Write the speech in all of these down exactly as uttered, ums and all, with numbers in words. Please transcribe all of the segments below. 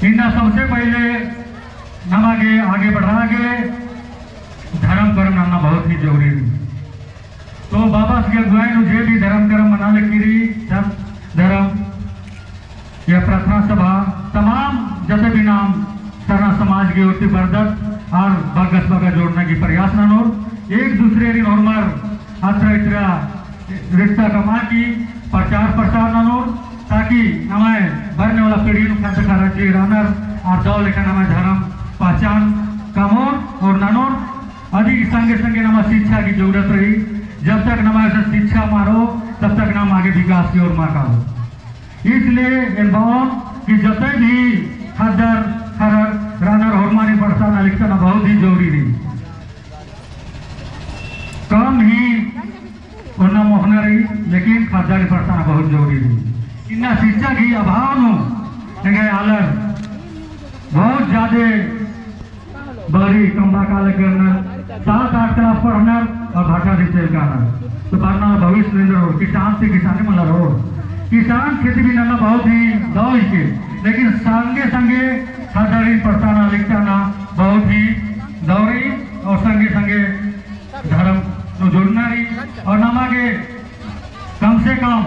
इन्ना सबसे पहले नमा गे आगे बढ़ा गे धर्म कर्म नन्ना बहुत ही जरूरी रई। तो बाबस गे अगुवाई नू जे भी धर्म कर्म मना लगी रई, सब धर्म या प्रार्थना सभा, तमाम जते भी नाम सरना समाज गे ओत्ती बरदत और बग्गस बग्गा जोड़ना की प्रयास ननोर, एक दूसरे री नोरमर अतरा इतरा रिश्ता कमआ की प्रचार प्रसार ननोर, ताकि नम्है बरने वाला पीढ़ी नू खद्द खर्रा जे रअनर, आर दव लेखा नम्है धर्म पहचान कमओर और ननोर। अदी संगे संगे नम्है शिक्षा की जरूरत रई। जब तक नम्है शिक्षा मल रओ, तब तक नाम आगे विकास की ओर मल कालोत। इसलिए एन बओन कि जते भी खद्दर खर्रर रअनर होरमारिन पढ़ना लिखना बहुत ही जरूरी रई। कम ही ओन्ना मोख़ना रई, लेकिन खद्दारिन पढ़ना बहुत जरूरी रई। इन्ना शिक्षा की अभाव नू एंग्है आलर बहुत ज्यादा बहरी कमआ काला करनर, सात आठ class पढ़नर और भट्टा दिम चइल कानर। तो बरना भविष्य नू एन्दर होओ, किसान ती किसानी मला रओ। किसान खेती भी नन्ना बहुत ही दव हिके, लेकिन संगे संगे खद्दारिन पढ़ना लिखना बहुत ही दव रई और संगे संगे धर्म नू जुड़ना रई। और नमा गे कम से कम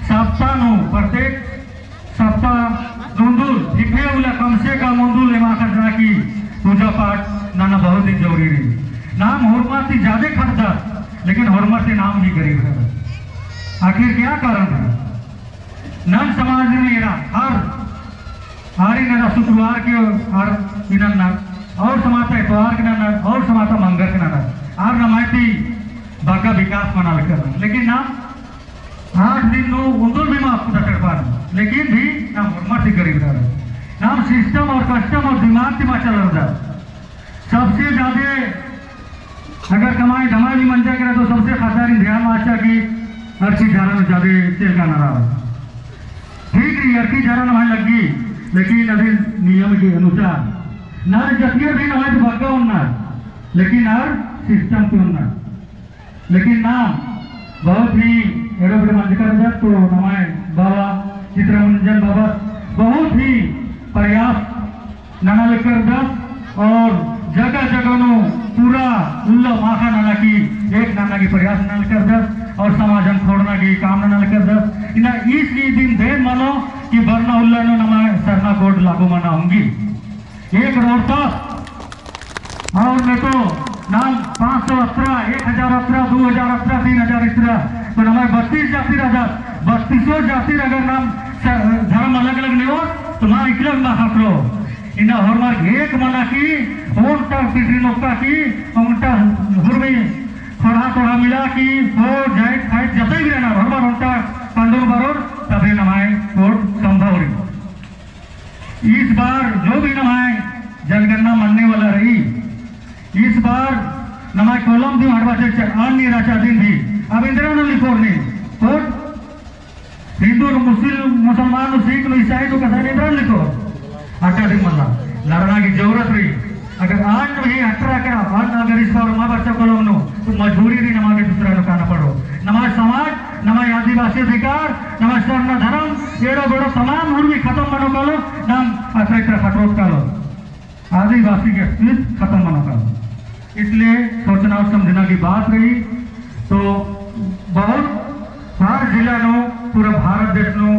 सप्ताह नू, प्रत्येक सप्ताह नू उन्दुल, बिफे उल्ला कम से कम उन्दुल एमा खतरा की पूजा पाठ नन्ना बहुत ही जरूरी रई। नाम होरमर ती ज्यादा खद्दर, लेकिन होरमर ती नाम ही गरीब रई। आखिर क्या कारण है? नम समाज में एरा हर आरिन एरा शुक्रवार के आर इन्ना नन्नर, और समाज ता एतवार के नन्नर, और समाज ता मंगर के नन्नर। आर नम्है ती बग्गा विकास मना लगी रअनर। लेकिन नाम आठ दिन नू उन्दुल भी माफ कुदा तड़पान, लेकिन भी नाम होरमर ती गरीब रअनर। नाम system और custom और दिमाग ती मल चलरदत। सबसे ज्यादा अगर कमाई धमाई भी मंजा केरा तो सबसे खद्दारिन ध्यान मल चिआ कि अरखी झरा नू ज्यादा चइल कानर। ठीक रई, अरखी झरा नम्है लग्गी, लेकिन अदिन नियम के अनुसार। नाम जतियर भी नम्है ती बग्गा ओन्नर, लेकिन आर system ती ओन्नर। लेकिन नाम बहुत ही एड़ो बेड़ो मंजका रअदत, तो नम्है बाबा चित्ररंजन बाबा बहुत ही प्रयास नना लगी रअदस और जगह जगह नू पूरा उल्ला माख़ा नना की एक नना की प्रयास नना लगी रअदस और समाजन खोड़ना की काम नना लगी रअदस। इन्ना ईस गही दिम देन मनो कि बरना उल्ला नू नम्है सरना code लागू मना ओंगी। एक रोड़ता और नहीं तो नाम पाँच सौ अतरा, एक हजार अतरा, दो हजार अतरा, तीन हजार अतरा, तो नम्है बत्तीस जाति रअदत, बत्तीसो जाति अगर नाम स-, धर्म अलग अलग नेओत, तो नाम इकला मा खतरो। इन्ना होरमर एक मना की, ओन्टा पिटरी नोक्का की, ओन्टा हुरमी थोड़ा थोड़ा मिला की, हो जाइत खाइत जतई भी रअनर, होरमर ओन्टा पंडुर बरोर, तबे नम्है code संभव रई। इस बार जो भी नम्है जनगणना मन्ने वाला रई, इस बार नम्है column दिम हटवा चेक चेक आन नी रहचा दिम भी। अब एन्दरा नू लिखोर नी, code हिंदू नू, मुस्लिम, मुसलमान नू, सिख नू, ईसाई नू, कसाई नू एन्दरा नू लिखोर। अक्का दिम मला लड़ना की जरूरत रई। अगर आन नू ही हटरा का, आन अगर इस बार मा बरचा column नू, तो मजबूरी रई नमा गे दूसरा नू काना पड़ो। नम्है समाज, नम्है आदिवासी अधिकार, नम्है सरना धर्म, एड़ो बेड़ो तमाम उर्मी खतम मनो कालो, नाम अतरा इतरा खतरोत कालो। आदिवासी के अस्तित्व खतम मनो कालो। इसलिए सोचना और समझना की बात रई। तो बहुत हर जिला नू, पूरा भारत देश नू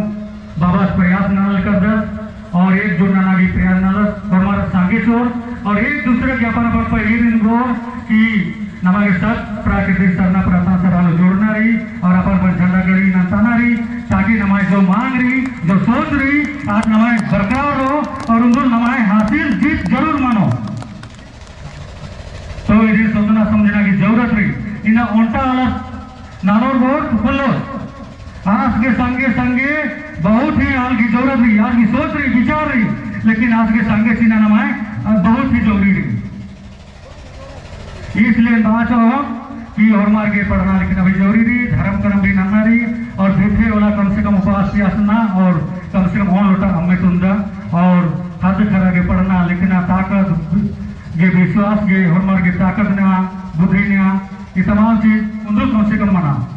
बाबस प्रयास नना लगी रअदस और एकजुट नना की प्रयास नना लगी रअदस, होरमर संगे छोर और एक दूसरे के अपन अपन पहेर इनगोर कि नमा गे सब प्राकृतिक सरना प्रार्थना सभा नू जोड़ना रई और अपन अपन झंडा गड़ी नन्ताना रई, ताकि नम्है जो मांग रई, जो सोच रई, आद नम्है बरकरार रओ और उन्दुल नम्है हासिल जीत जरूर मनो। तो इदी सोचना समझना की जरूरत रई। इन्ना ओन्टा आलस ननोर बहुत खुल्लो। आस गे संगे संगे बहुत ही आल की जरूरत रई, आल की सोच रई, विचार रई, लेकिन आस गे संगे चिअना नम्है, अ, बहुत ही जरूरी रई। इसलिए बाचो कि होरमर गे पढ़ना लिखना भी जरूरी रई, धर्म कर्म भी नन्ना रई, और बिफे उल्ला कम से कम उपास ती असना, और कम से कम ओन लोटा अम्म तुन्दा, और खद्द खर्रा गे पढ़ना लिखना ताकत गे विश्वास गे होरमर गे ताकत नेआ, बुद्धि नेआ, ई तमाम चीज उन्दुल कम से कम मना।